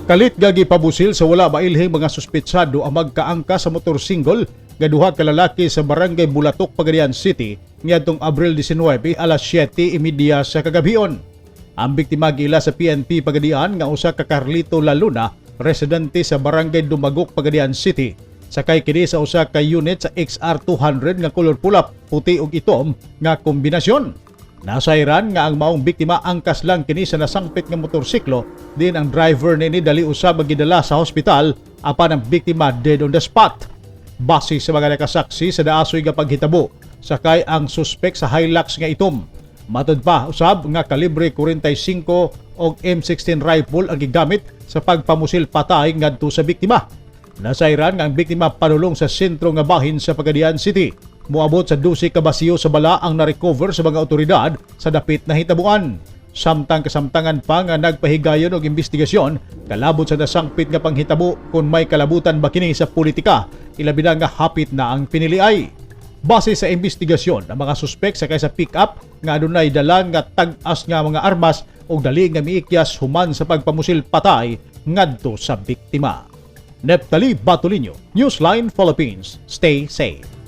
Kalit nga gipabusil sa wala mailhing mga suspetsado ang magkaangka sa motor single nga duha ka lalaki sa Barangay Bulatok, Pagadian City niadtong Abril 19, alas 7:30 sa kagabhion. Ang biktima giila sa PNP Pagadian nga usa ka Carlito Laluna, residente sa Barangay Dumagok, Pagadian City. Sakay kini sa usa ka unit sa XR200 nga kolor pula, puti ug itom nga kombinasyon. Nasayran nga ang maong biktima angkas lang kini sa nasangpit nga motorsiklo din ang driver nini dali usab ang gidala sa hospital, apan ang biktima dead on the spot. Base sa mga nakasaksi sa naasoy nga paghitabo, sakay ang suspek sa Hilux nga itom. Matud pa usab nga kalibre 45 og M16 rifle ang gigamit sa pagpamusil patay ngadto sa biktima. Nasayran nga ang biktima padulong sa sentro nga bahin sa Pagadian City. Moabot sa 12 ka basiyo sa bala ang na-recover sa mga otoridad sa dapit na hitabuan. Samtang kasamtangan pa nga nagpahigayon og investigasyon kalabot sa nasangpit nga panghitabo kung may kalabutan ba kini sa politika, ilabi na nga hapit na ang piniliay. Base sa investigasyon, ang mga suspek sakay sa pick-up nga adunay dala nga tag-as nga mga armas ug dali nga miikyas human sa pagpamusil patay ngadto sa biktima. Neptali Batolino, Newsline Philippines. Stay safe.